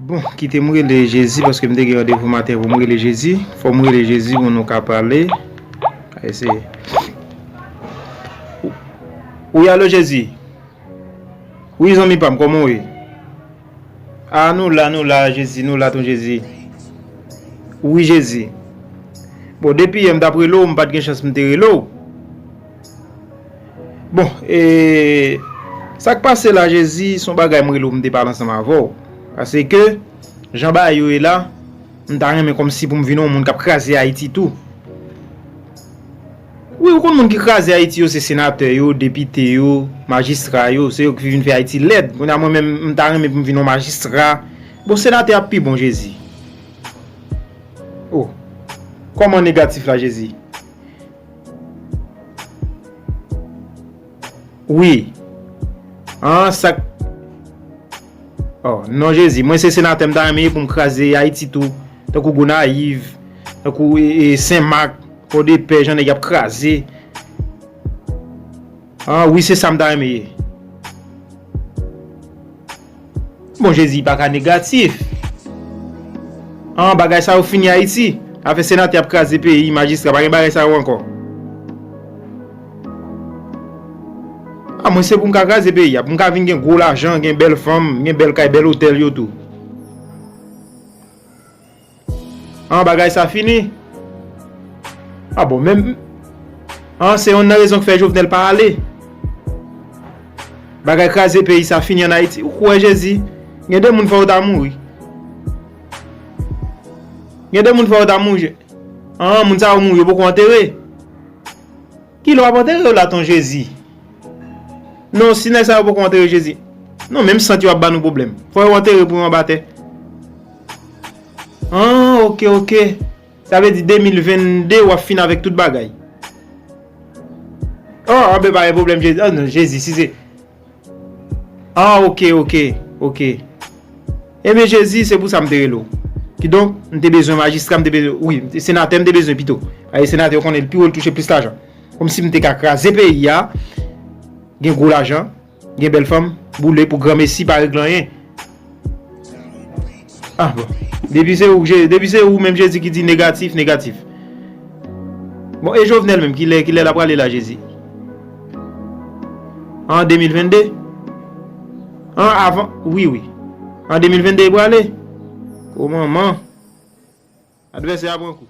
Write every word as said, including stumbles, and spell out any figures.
Bon, kite m rele Jezi, paske m te gen randevou maten pou m rele Jezi. Fò m rele Jezi pou nou ka pale. Eseye. Wi, alo, Jezi. Wi, zanmi pa m, kòman w ye? A, nou la, nou la, Jezi, nou la, ton Jezi. Wi, Jezi. Bon, depi yè m t ap rele w, m pa t gen chans m te rele w. Bon, e, sa k pase la, Jezi, se yon bagay m rele w, m te pale ansanm avè w. Paske, jan bagay yo ye la, m ta renmen kòmsi pou m vin yon moun k ap kraze Ayiti tou. Wi, ou konn moun ki kraze Ayiti yo, se senatè yo, depite yo, majistra yo, se yo ki vin fè Ayiti lèd. Kounye a mwen menm, m ta renmen pou m vin yon majistra. Bon, senatè ap pi bon, Jezi. Oh, kòman negatif la, Jezi? Wi. An, sa k, oh, non, Jezi, mwen se senatè, m ta renmen ye pou m kraze Ayiti tou. Tankou Gonayiv, tankou, e, e, Senmak, Pòdepè, jan nèg y ap kraze. An, wi, se sa m ta renmen ye. Bon, Jezi, pa ka negatif. An, bagay sa yo fini Ayiti. Afè senatè ap kraze peyi, majistra, pa gen bagay sa yo ankò. A, mwen se pou m ka kraze peyi a, pou m ka vin gen gwo lajan, gen bèl fanm, gen bèl kay, bèl otèl yo tou. An, bagay sa fini. A bon, menm, an, se yonn nan rezon k fè Jovenel pa ale. Bagay kraze peyi sa fini ann Ayiti. Ou kwè Jezi? Gen de moun fò yo ta mouri. Gen de moun fò yo ta mouri. An, moun sa yo mouri, yo poko antere. Kilè w ap antere yo la, ton Jezi? Non, si nèg sa yo poko antere Jezi. Non, menm sant yo ap ba nou pwoblèm. Fò yo antere pou yo anba tè. An, oke, oke. Sa vle di de mil venn de w ap fin avèk tout bagay. Oh, anben pa gen pwoblèm, Jezi. Oh, non, Jezi, si se, ah, oke, oke, oke. Ebyen, Jezi, se pou sa m te rele w. Kidonk, m te bezwen majistra, m te bezwen, wi, senatè, m te bezwen pito. Paske senatè, ou konnen, l pi wo, l touche plis lajan. Kòmsi m te ka kraze peyi a, gen gwo lajan, gen bèl fanm, boule pou granmesi, pa regle anyen. Ah, bon. Depi se ou, Je-, depi se ou menm Jezi ki di negatif, negatif. Bon, e Jovenel menm, kilè, kilè l ap prale la, Jezi? An de mil venn de? An avan, wi, wi. An de mil venn de, li prale? O manman. Advèsè a pran kou.